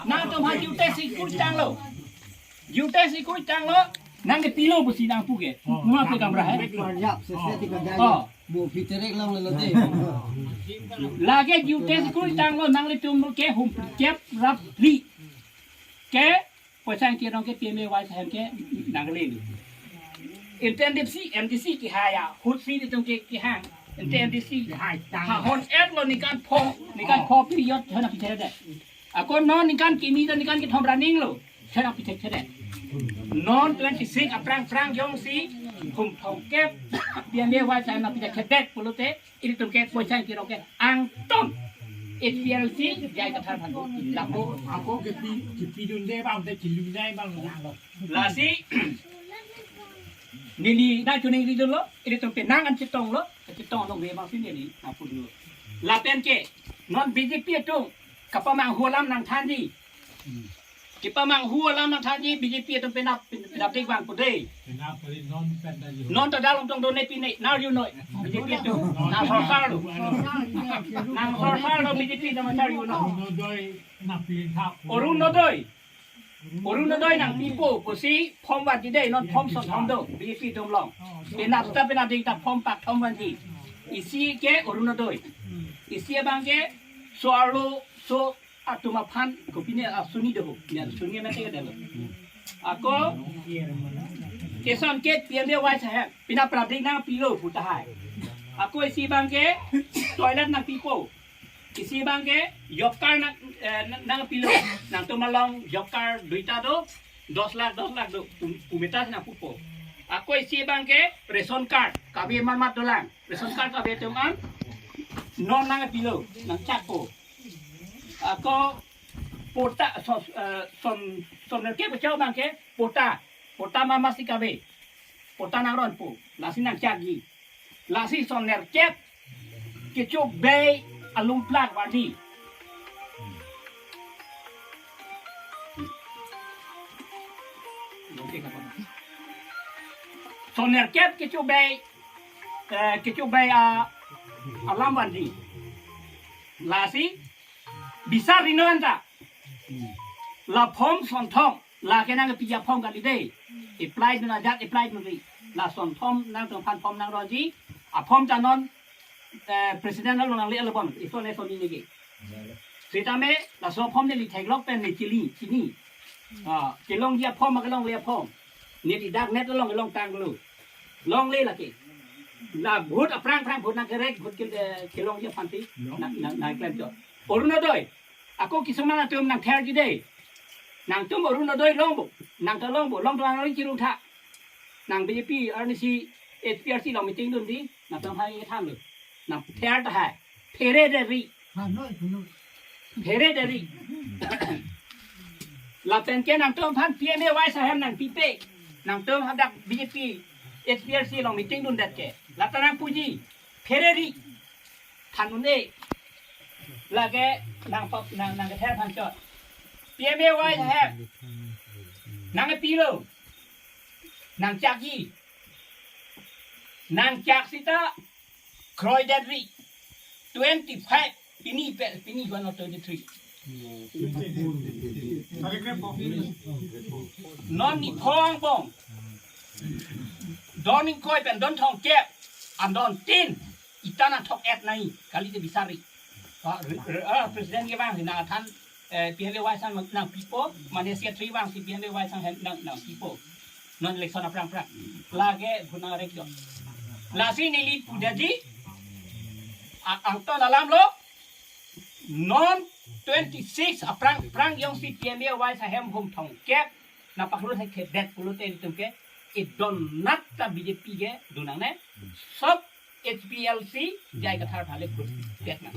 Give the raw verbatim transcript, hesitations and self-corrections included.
Nangtum ha juta si kur changlo. Juta si kur changlo. Nangkepilo pusi nangpu ke. Muna pe kamra hai. Parjap sese di kajai. Oh. Bu piterek long lelo de. Lake juta si kur changlo nanglitum ke hum kep rap li. Ke poisa ke nong ke P M A Y sahem ke nangle. Intended si M D C kehai ya. Hut si itum ke kehang. Intended si kehai. Ha hon et lo ningkan pho, ningkan pho period hana pichede. Ako non ningkan kimi dan ningkan kethom running lo. Chana pichede. Non twenty six aphrang phrang jongsi hum thongkep P M A Y sahem na pichede pulote ilitum ke poisa ke rong ke angton H P L C J I Kathar aphan lapu. Ako kepi, kepidunde bang te kelunai bang lo. Lasi neli na chuning ridunlo, ilitum penang an chetonglo, chetong long ve bang si neli na pudunlo. Lapen ke non B J P atum kapamanghu alam nangthanji. Kepamanghu alam nangthanji B J P atum penap, penap dik bang pu de. Penap kali non pen ta yo. Non ta dalom tong done pine nar yu noi. B J P atum nang sorkar lo. Nang sorkar lo B J P atum nar yu noi. Orunodoi nang pilin thap. Orunodoi. Orunodoi nangpipo pusi form vanji de non form son thom do B J P atum along. Penap ta penap dik ta form pak thom vanji. Isi ke Orunodoi. Isi abang ke so arlo so atum aphan kopine asuni do ho, ne asuni mate ke dalo. Ako keson ke P M A Y sahem penap pradik nangpilo pu tahai. Ako isi abang ke toilet nangpipo. Isi abang ke job card nang, eh, nang, nangpilo. Nangtum along job card duita do, dos lakh, dos lakh do, pu, pu meta nangpupo. Ako isi abang ke ration card kave marmat dolang. Ration card kave atum an non nangpilo, nangchakpo. Ako pota so, eh, son, son nerkep kechok abang ke pota. Pota marmat si kave. Pota nangronpo. Lasi nangchakji. Lasi son nerkep kechobei alum plak vanji. Son nerkep kechobei, eh, kechobei a, alam vanji. Lasi bisar rino anta. La form son thom, lake nangpi aform kali de. Apply dun ajat apply dun ri. La son thom nangtum aphan form nangronji. Aform ta non, eh, president along nangle alabon. Ison ison ini ke. Sitame laso aform neli theklok pen neli chili, chini. Ah, kelongji aform, kelongle aform. Neli dak net along, along tanglo. Longle lake. La vote aphrang phrang vote nangkerek vote ke, eh, kelongji aphan si. Na, na, nangklem chot. Orunodoi. Ako kisuman atum nangtherji de. Nangtum Orunodoi longpo. Nangta longpo. Longpo nang ring chirung tha. Nang B J P arnisi H P R C along meeting dunji. Nangtum hai thanlo. Nangther tahai. Phere de ri. Hanoi, hanoi. Phere de ri. Lapen ke nangtum aphan P M A Y sahem nangpipe. Nangtum hadak B J P H P R C along meeting dundet ke. Lata nangpuji. Phere ri. Than un-e. Lake nangpap, nang, nangkether aphan chot. P M A Y sahem. Nangpilo. Nangchakji. Nangchak sita. Kroidet ri. Twenty five. Pini pe, pini one twenty three. Non niphong bong. Don ingkoi pen don thomkep. An don tin. Ita nangthok-et nai. Kali te bisar ri. Ah, re, re, ah, president ke bang, nangthan, eh, P M A Y sang nangpipo, mane secretary bang si P M A Y sang hem nang, nangpipo. Non election aphrang phrang. Lake guna rek jo. Lasi neli pudaji, a, angton alam lo, non twenty six aphrang phrang jongsi P M A Y sahem hum thomkep, nangpaklo hai khedet pulote itum ke, idon nat ta B J P ke dun nangne, sob H P L C, J I Kathar aphan le kut pet nang.